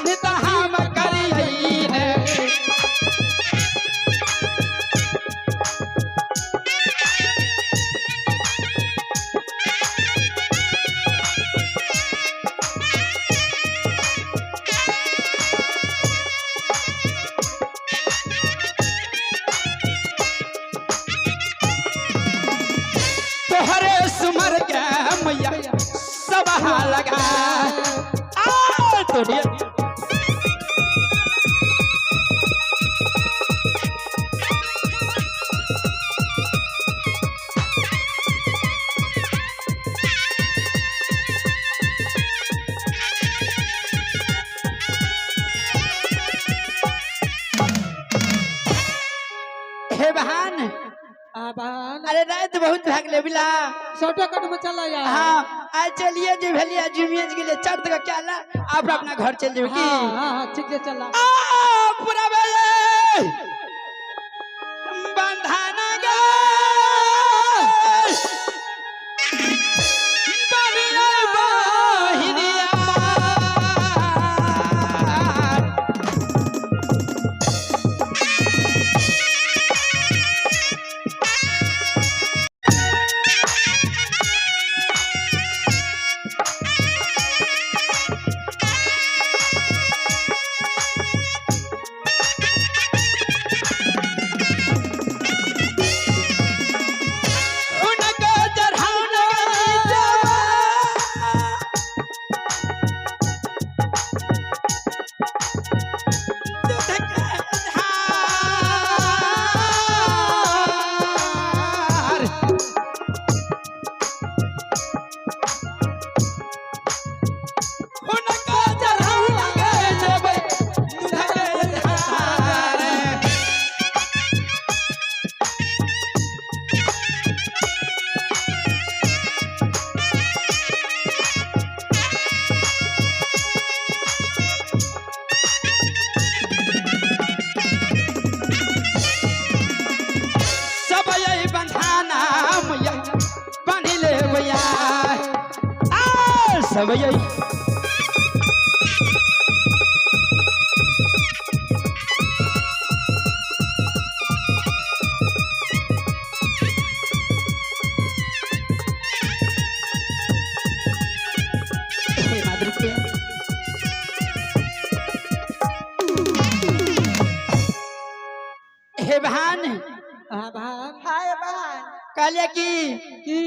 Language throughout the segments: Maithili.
नित हम करियै है। तोहरे सुमर के मैया सब लगा आ तोड़िए। हे बहन। आ बहन। अरे रात बहुत भाग ले बिला। शॉर्टकट में चला जा। हाँ आज चलिए जो भेलिए जुमिए के लिए चार तक क्या ला आप अपना घर चल जाओ की। हाँ हाँ हाँ ठीक है चला। आ पूरा बे बंधन गे बनिया बहिनिया। उनको चढ़ाउन जावा। दूध के धार। उनको चढ़ाउन जेबै दूध के धार। सब यही बंधाना मैया बांधी ले भैया आ सब यही। हे माधुरी। हे बहन। हाँ बहन। हाय बहन। कहलिए कि की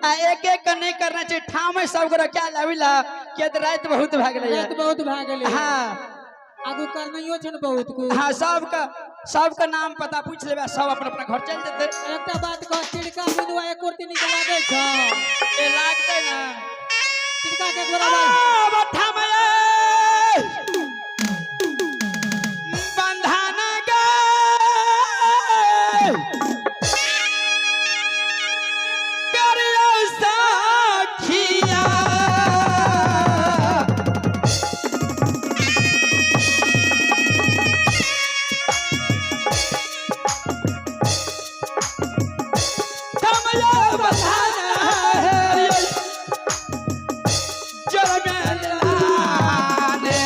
आ एक एक के नहीं करना चाहिए, ठाम में सब गोरा क्या लाविला किया तो रात बहुत भाग रही रात है। बहुत भागल। हाँ आगू करनैयो छन बहुत कुछ। हाँ सबका सबका नाम पता पूछ लेबे, सब अपना अपना घर चल जेते। एकटा बात कह, चिड़का मुनुआ एको रत्ती नीक लागै छ? ए लागते ना। चिड़का के एक बेर आवाज। आ, बट्ठा में बंधन गे करियो सखिया। कमला बंधन है जल में लाने।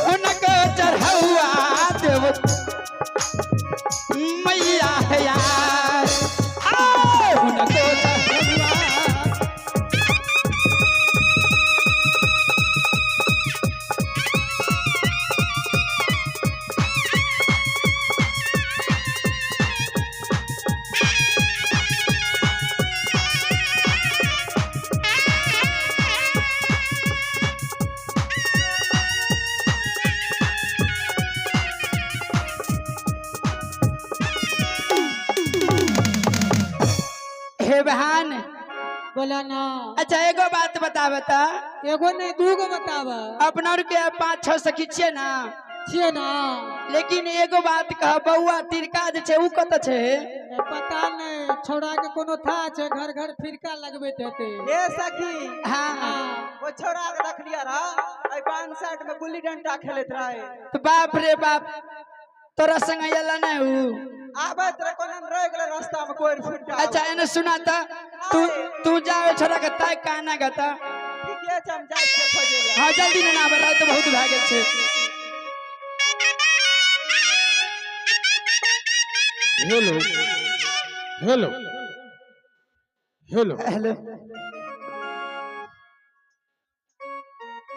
हुनक चढ़ौआ देव मैया है यार। आ, हुनक चढ़ौआ। हे बहन। बोला ना। अच्छा एगो बात बता बता। एगो नहीं दूगो बताब। अपना और के 5-6 सखी छियै ना? छियै ना। लेकिन एगो बात कह बौआ, तिरका जे छै उ कत छै? ए, पता नहीं। छौड़ा के कोनो था छै, घर घर फिरका लगबैत हेतै। हे सखी। हाँ। हाँ। ओ छौड़ा के देखलियै रह, एहि बान साइड में गुल्ली डंडा खेलैत रहे। तो बाप रे बाप, तोरा संग अयला नहीं हूँ? आबैत रहे, कोना रह गेलै रास्ता में कोई फुटा। अच्छा, एने सुना ता, तू तू जाओ छोरा के ताय काना गाता। ठीके छै, हम जाइ छियै खोजै लए। हाँ, जल्दी ना आबे, रात बहुत भए गेल छै। Hello hello hello. Hello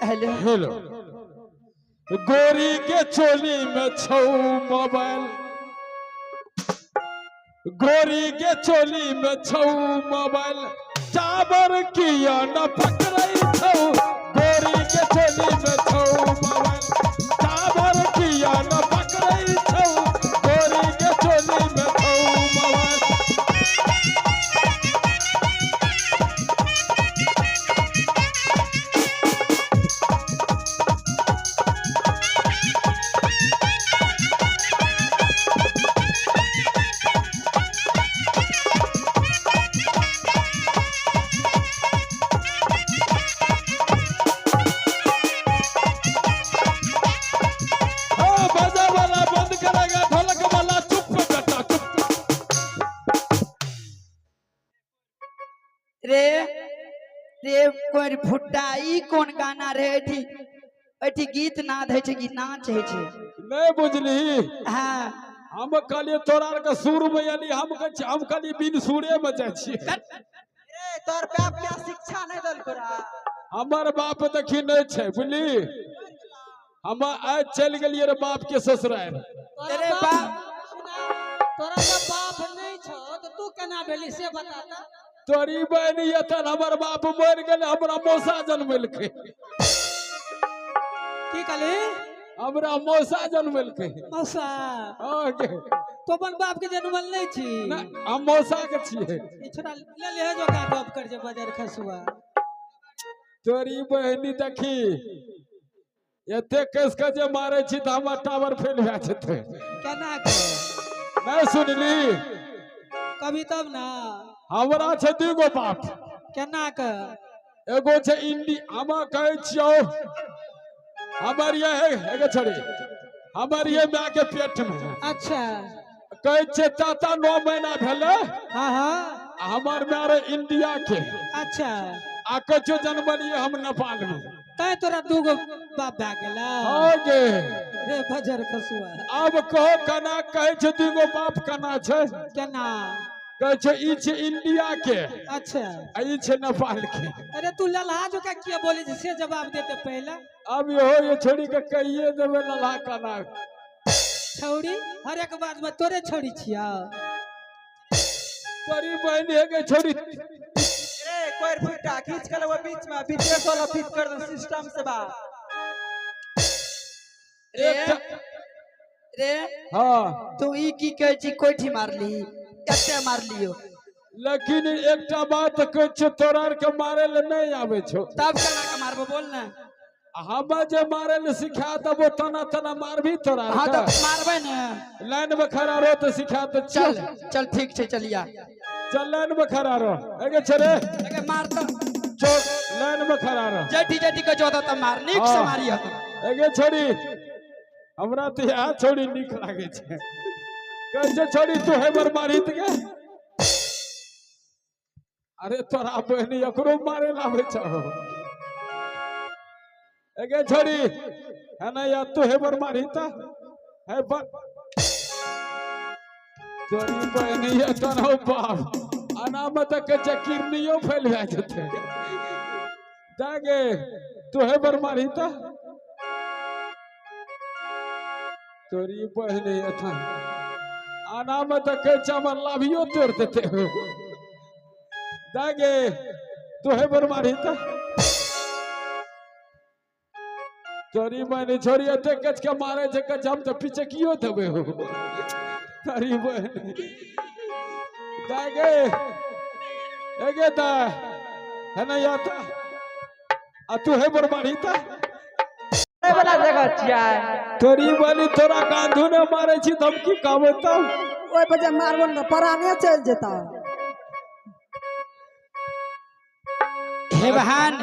hello. Hello. गोरी के चोली में छौ मोबाइल, गोरी के चोली में छौ मोबाइल, चाबर किया न पकड़ै छौ। गोरी के चोली में छौ मोबाइल, चाबर किया न पकड़ै छौ। गोरी के चोली में छौ मोबाइल। हाँ, बाजा वाला बंद करेगा, ढोलक वाला चुप बेटा चुप। रे रे कोई फुट्टा, ई कोन गाना रे? एठी एठी गीत नाद होइ छै कि नाच होइ छै? नहीं बुझली? हाँ। हम कहलिए तोरा आर के सुर में अली, हम कहै छियै, हम कहलिए बिन सुरे में जाइ छियै। रे, तोहर बाप क्या शिक्षा नहि देलको रह? हमर बाप देखी नहि छै, बुझली? हम आइ चलि गेलियै रे बाप के ससुरारि। तोरा तेरे बाप बाप- सुना, तोरा जब बाप नहीं छौ तो तू केना भेली से बता त। तोरी बहिन एतन, हमर बाप मरि गेलै, हमरा मौसा जनमेलकै। की कहली? हमरा मौसा जनमेलकै। मौसा? हाँ गे। तो अपन बाप के जनमल नहीं छी? नहि, हम मौसा के छियै। ई छोरा ले ले जो का गप कर जे बजर खसुआ। तोरी बहिनी देखी, एते कस के जे मारै छी तऽ हमर टावर फेल भए जेतै। केना के? नहि सुनली? कभी तब ना। हमरा छै दूगो बाप। केना के? एगो छै इंडी, हम कहै छियौ, हमर ये एगो छोड़ी, हमर ये माय के पेट में। अच्छा। कहै छियै चाचा 9 महीना भेलै। हाँ हाँ। आ हमर माय रहे इंडिया के। अच्छा। आ कहै छियौ जनमलियै हम नेपाल में। तैं तोरा दूगो बाप भए गेला? हो गे। रे बजर खसुआ। आब कहो केना कहै छै दूगो बाप केना छै? केना? कहै छै ई छै इंडिया के। अच्छा। आ ई छै नेपाल के। अरे, तू ललहा जो का किया बोले छै से जवाब देते पहले। अब इहो ये छोड़ी के कहिए देबै लल्हा केना। छौड़ी हर एक बात में तोरे छौड़ी छिया। तोरी बहिन हे गे छोड़ी। रे कोई फुटा, खींच के वो बीच में बीचे वाला फिट कर दे सिस्टम से बा। रे। एकटा- रे। हाँ। तू ई की कहै छी? कोठी मारली, एते मारलियो। लेकिन एकटा बात कहै छियौ, तोरा आर के मारे ले नहि आबै छौ। तब केना के मारबो, बोल ने। हम जे मारे ले सिखा देबो, तना तना मारबी तोरा आर हाँ के। तऽ मारबै ने। लाइन में खड़ा रहो तऽ सिखा दे। चल चल, ठीक छै, चलिया। चल, लाइन में खड़ा रहो। एगे छे रे। एगे मार तऽ। चल, लाइन में खड़ा रहो। जेठी जेठी के जोता तऽ मार, नीक से। हाँ। मारियो। एगे छोड़ी, हमरा तऽ इएह छोड़ी नीक लागै छै। कहै छै छोड़ी, तू हेबर मारी तऽ गे। अरे तोरा बहिनी एकरो मारे लाबै छौ। एगे छोड़ी, है ना या तू हेबर मारी तऽ हे बर तोरी बहिनी ये तोरा बाप अना में तऽ कहै छै किरनियो फैल भए जेतै। जागे, तू हेबर मारी तऽ तोरी बहिनी एथन आना में तऽ कहै छै हमर लाभियो तोड़ देते। जागे, तू हेबर मारी तऽ तोरी बहिनी। छोरी एते कच के मारे छै, कच हम तऽ पीछे कियो देबै हो। तोरी बहिनी जागे, एगे ता है ना याता आ तू हेबर मारी तऽ वाला जगह छियै। तोरी बहिनी, तोरा गांधू ने मारे छी तऽ हम की कहबै तब? ओहि पर जे मारबो ने तऽ पराने चलि जेता। हे बहन,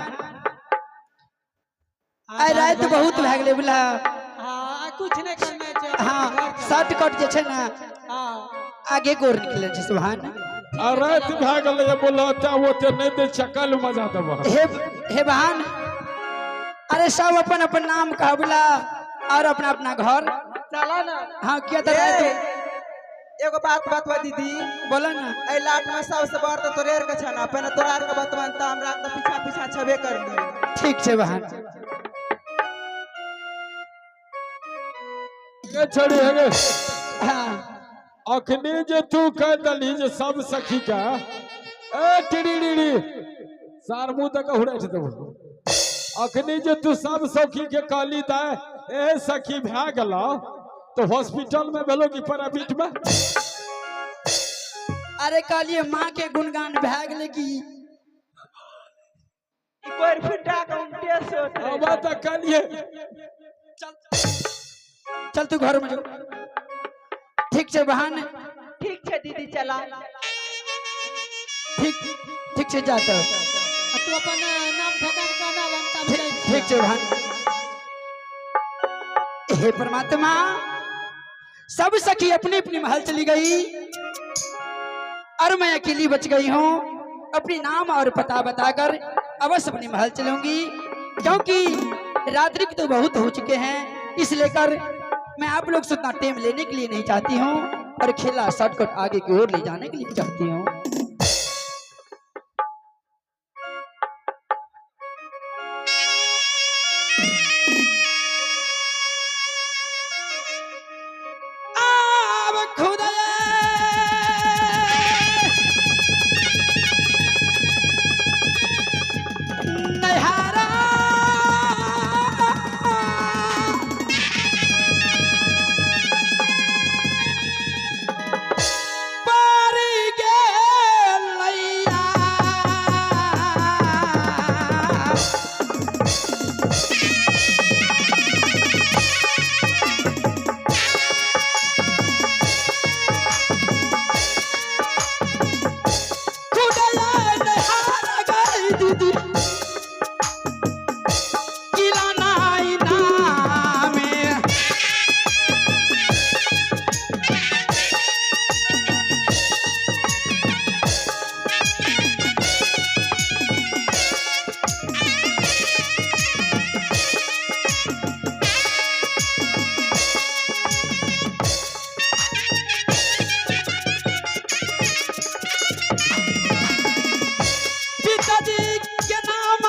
आइ राति बहुत भए गेलै बुझला। हाँ, कुछ नहीं करना छै। हाँ, शॉर्टकट जे छै ने, हाँ। आगे गोर निकले छै सुभान। आ राति भए गेलै बोला, तऽ ओते नहि दै छै, काल्हि मजा देबह। हे हे बहन, अरे सब अपन अपन नाम कहबला और अपना अपना घर। चला ना। हाँ, किया तऽ ए, राति एगो बात बतवा दीदी। बोला ना। एहि लाट में सबसे बड़ तऽ तोरे आर के छ ना, पहिने तोरा आर के बतवन तऽ हमरा तऽ पीछा पीछा छबे करली। ठीक छै बहन। गे छोड़ी हे गे। हाँ। अखनी जे तू कह दलही जे सब सखी के ए टिड़ी सार मुंह तक हुड़ैठ देबो। अखनी जे तू सब सखी के कहली तऽ ए सखी भए गेलौ, तऽ हॉस्पिटल में भेलो कि प्राइवेट में? अरे कहलिए माँ के गुणगान भए गेलै की। ई कोरि फुटा के उल्टे सोच रहे। अब तऽ कहलिए। चल चल, तू घर में जो। ठीक छै बहन। ठीक छै दीदी, चला। ठीक ठीक छै, जा तऽ। आ तू अपन नाम ठेकान कहना बनता। ठीक ठीक छै बहन। हे परमात्मा, सब सखी अपनी अपनी महल चली गई और मैं अकेली बच गई हूँ। अपनी नाम और पता बताकर अवश्य अपनी महल चलूंगी, क्योंकि रात्रि तो बहुत हो चुके हैं। इस लेकर मैं आप लोग से उतना टाइम लेने के लिए नहीं चाहती हूँ और खेला शॉर्टकट आगे की ओर ले जाने के लिए चाहती हूँ। अब खुद नैहारा पर गेलैया। खुदया नैहारा गई दीदी किला नाई नामे। पिताजी के नाम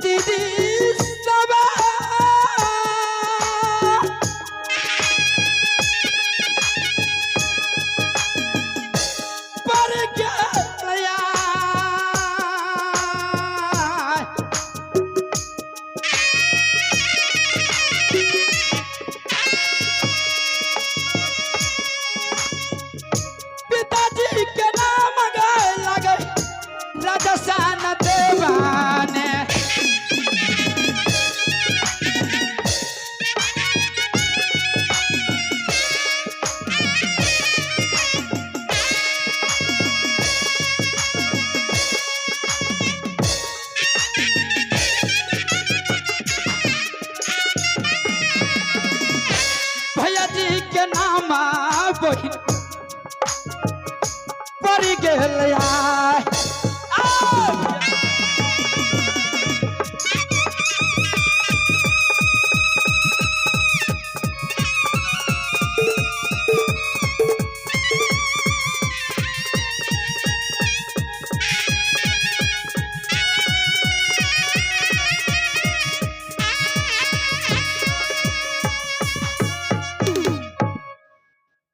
दीदी सब पर गया। पिताजी के नाम गए लगे राजस्थान देवाने। भैया जी के नाम बहिन पड़ गेल।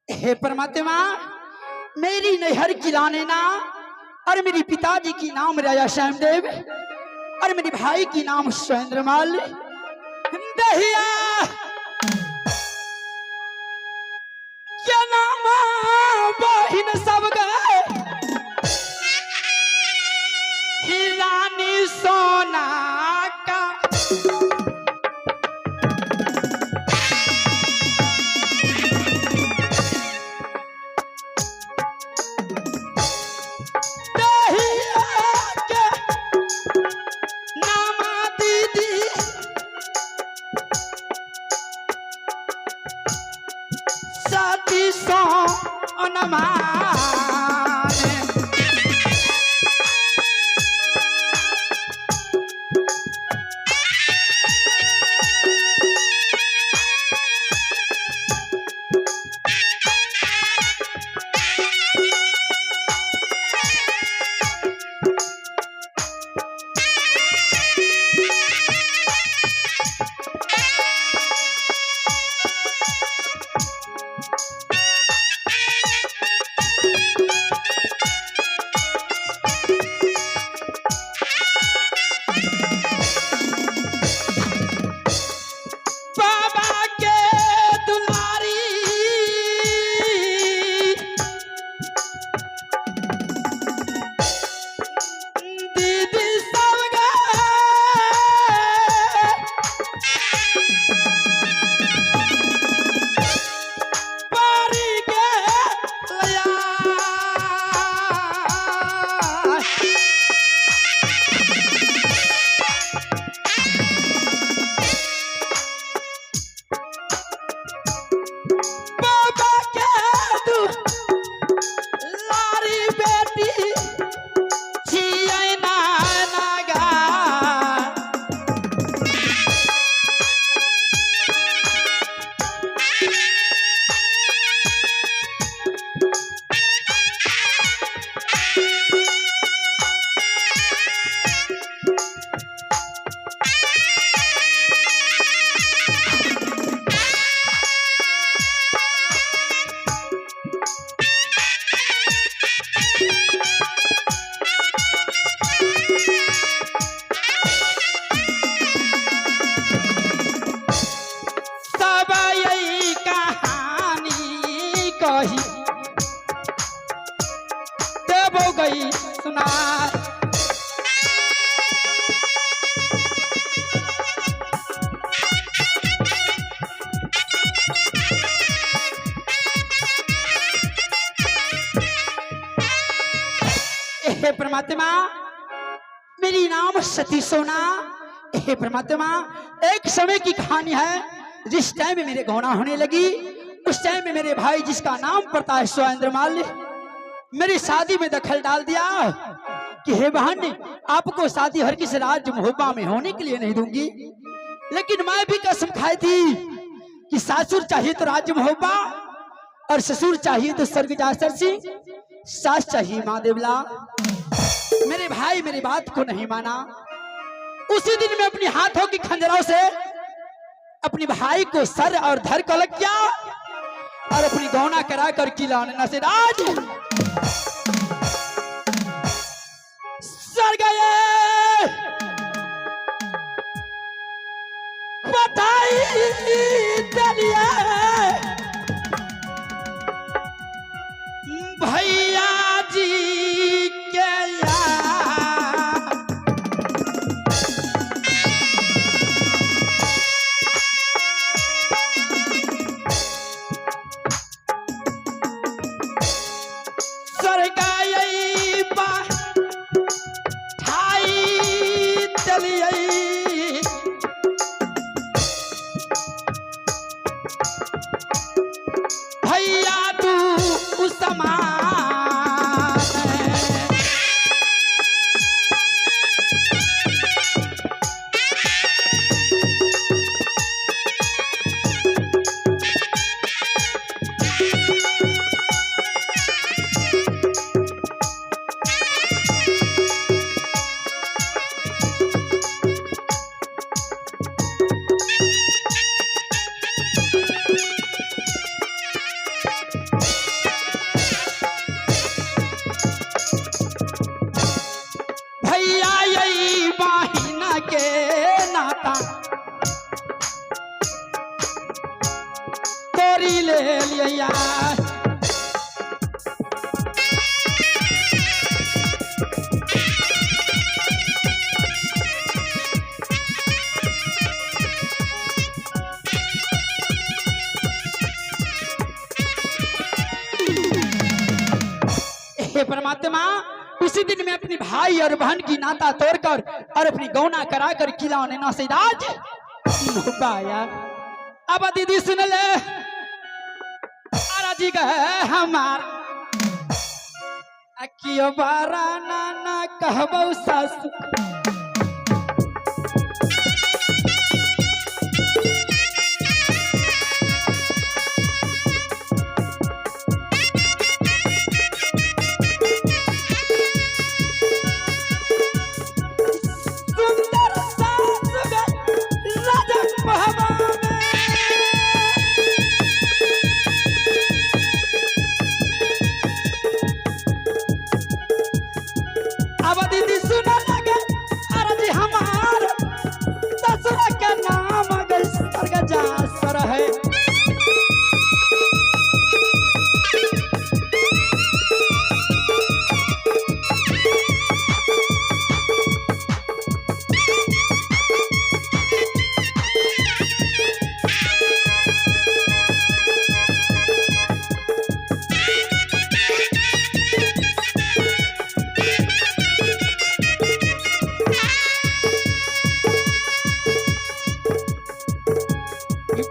हे परमात्मा, मेरी नैहर की लाने ना और मेरी पिताजी की नाम राजा श्यामदेव और मेरे भाई की नाम सुरेंद्रमाल दहिया क्या नाम बहिन सब गए ही रानी सोना का। अनुमान। बाबा के दुलारी दीदी सब गए, परी के लया। बाबा के दुलारी बेटी छियै ना नागा। सब यही कहानी कही देबो गई सुना। हे परमात्मा, मेरी नाम सती सोना। हे परमात्मा, एक समय की कहानी है, जिस टाइम में मेरे गौना होने लगी, उस टाइम में मेरे भाई जिसका नाम पड़ता है सुरेंद्र माल्य, मेरी शादी में दखल डाल दिया कि हे बहन, आपको शादी हर किसी राज मोहब्बा में होने के लिए नहीं दूंगी। लेकिन मैं भी कसम खाई थी कि सासुर चाहिए तो राज्य मोहब्बा और ससुर चाहिए तो स्वर्ग जासर सिंह, सास चाहिए माँ देवला। मेरे भाई मेरी बात को नहीं माना। उसी दिन मैं अपने हाथों की खंजरों से अपने भाई को सर और धर को अलग किया और अपनी गौना करा कर किला से राज सर गए पठाई चलिए भैया जी के यार। सरगाई बा ठाई चलिए भैया तू समान। भैया यही बाहिना के नाता तोरी ले लिया। हे परमात्मा, उसी दिन मैं अपनी भाई और बहन की नाता तोड़कर और अपनी गौना करा कर किला नैना से राज यार। अब दीदी सुन ले, अरे अरजी गए हमार आ कियो बारा नाना कहबौ सासु। सुंदर सासु गए राजा महबा में। अब दीदी सुन लगे अरजी हमार ससुर के नाम गई स्वर्ग जासर है।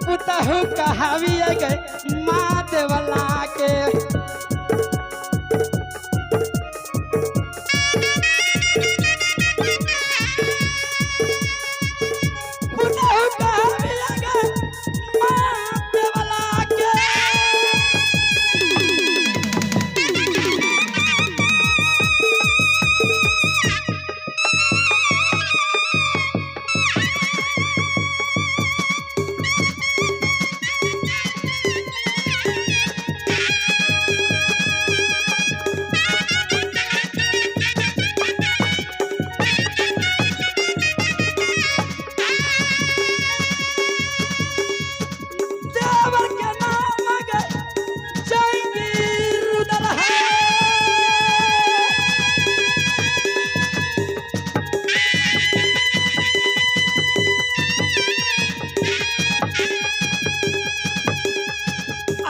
पुतहु कहावी गए माँ देवला के। पुतहु कहावी गए माँ देवला के। देवर के नाम गए जंगीर रुदल है।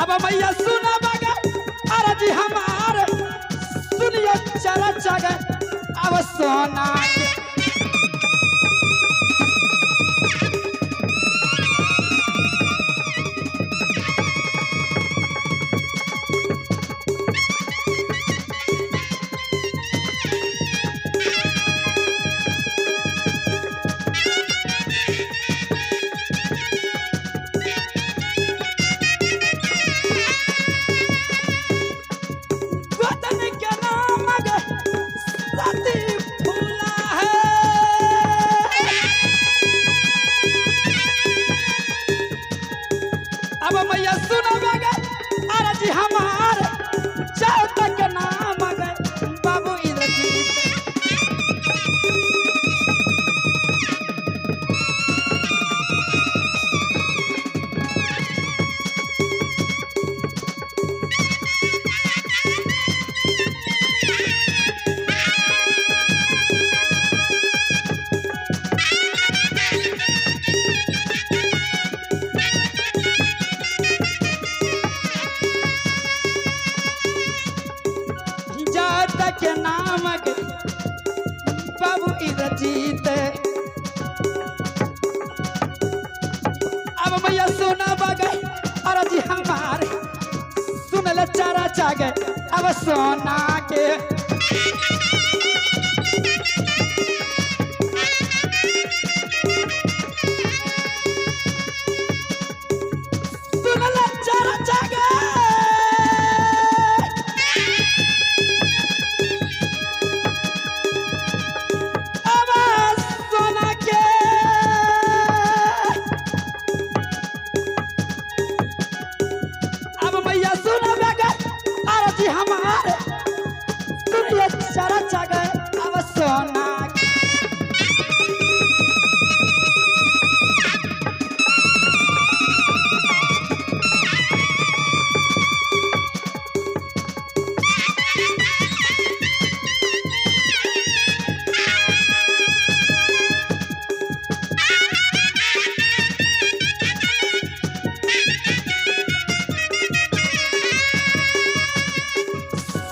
अब मैया सुना बगे अरजी हमार सुनियो चरा चगे अब सोना के। वतन के नाम गे सती फूला है। अब मैया सुनबे गे अरजी हमार चौथ के नाम गे बाबू इंद्रजीत। जात के नाम गे बाबू इंद्रजीत। अब मैया सुना बगे अरजी हमार सुनल चारा चागे अब सोना के। सुनल चारा चागे अब सोना के। अब मैया सुन गए अरजी हमार सुनिए चारा चागे अब सोना के।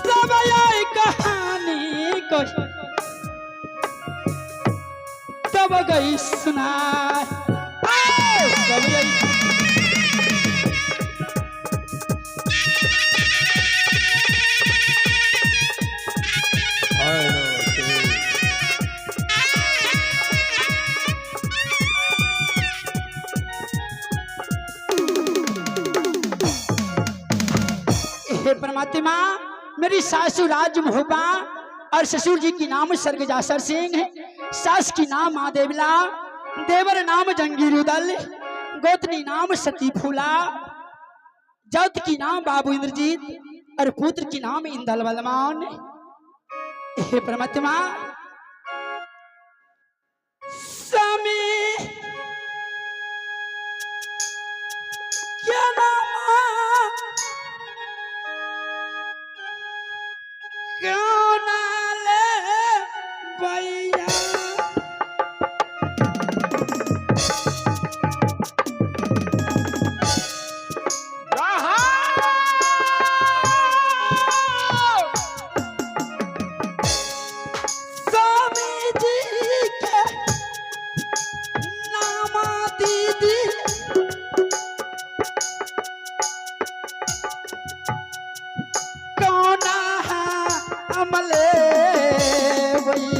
सब यही कहानी को तब गई सुना सब यही। हे परमात्मा, मेरी सासू राज मोहबा और ससुर जी की नाम सरगजासर सिंह, सास की नाम माँ देवला, देवर नाम जंगीरुदल, गोतनी नाम सती फूला, जौत की नाम बाबू इंद्रजीत और पुत्र की नाम इंदल बलमान। हे परमात्मा, स्वामी क्या नाम क्यों ना ले भैया। स्वामी जी के नाम दीदी कौन अमले वही।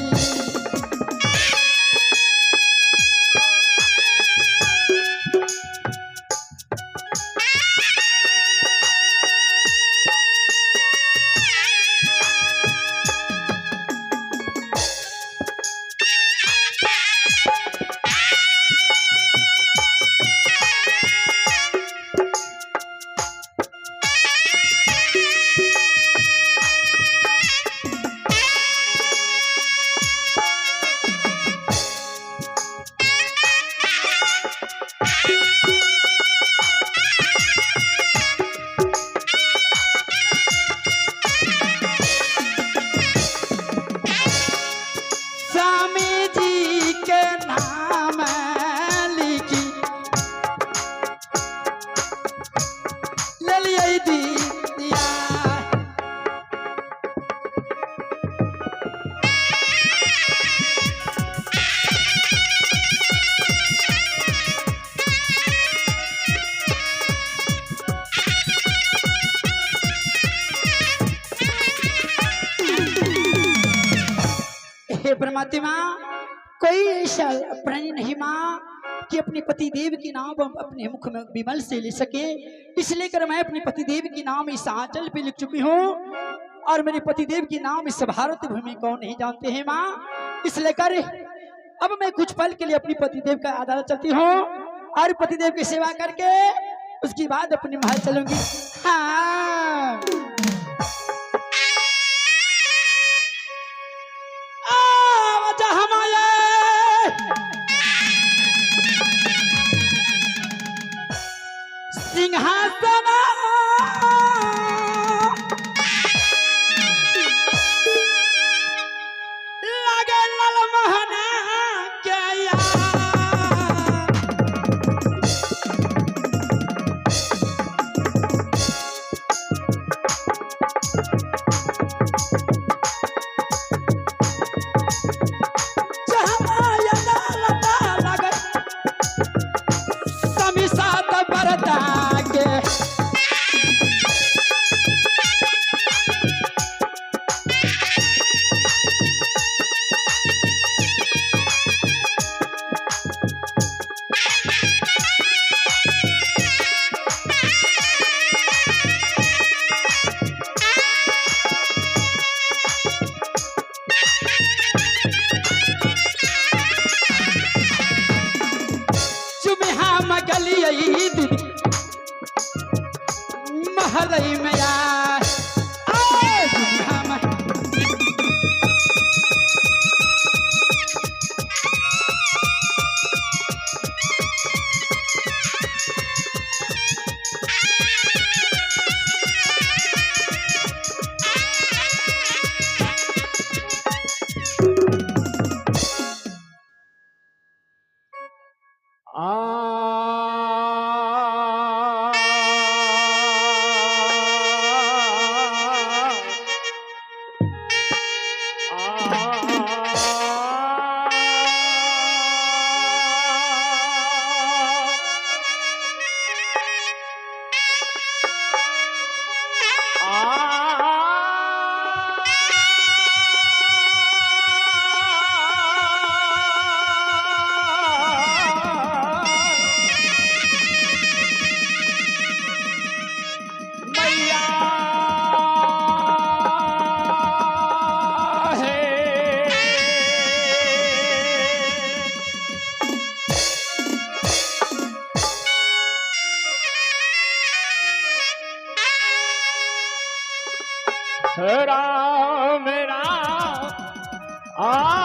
स्वामी जी के नाम लिखी ललिए दिया। हे परमात्मा, कोई ऐसा प्राणी नहीं माँ कि अपने पति देव के नाम अपने मुख में विमल से ले सके, इसलिए कर मैं अपने पति देव के नाम इस आंचल पे लिख चुकी हूँ और मेरे पति देव के नाम इस भारत भूमि को नहीं जानते हैं माँ। इसलिए कर अब मैं कुछ पल के लिए अपनी पतिदेव का अदालत चलती हूँ और पतिदेव की सेवा करके उसके बाद अपने महल चलूंगी। हाँ आवाज हमारे सिंहासन लगे लाल मोहना गया। जहाँ लता लगे समी सात बरता के। चुमिहा मगलियई दीदी महलई में आ चुमिहा म आ राम राम आ।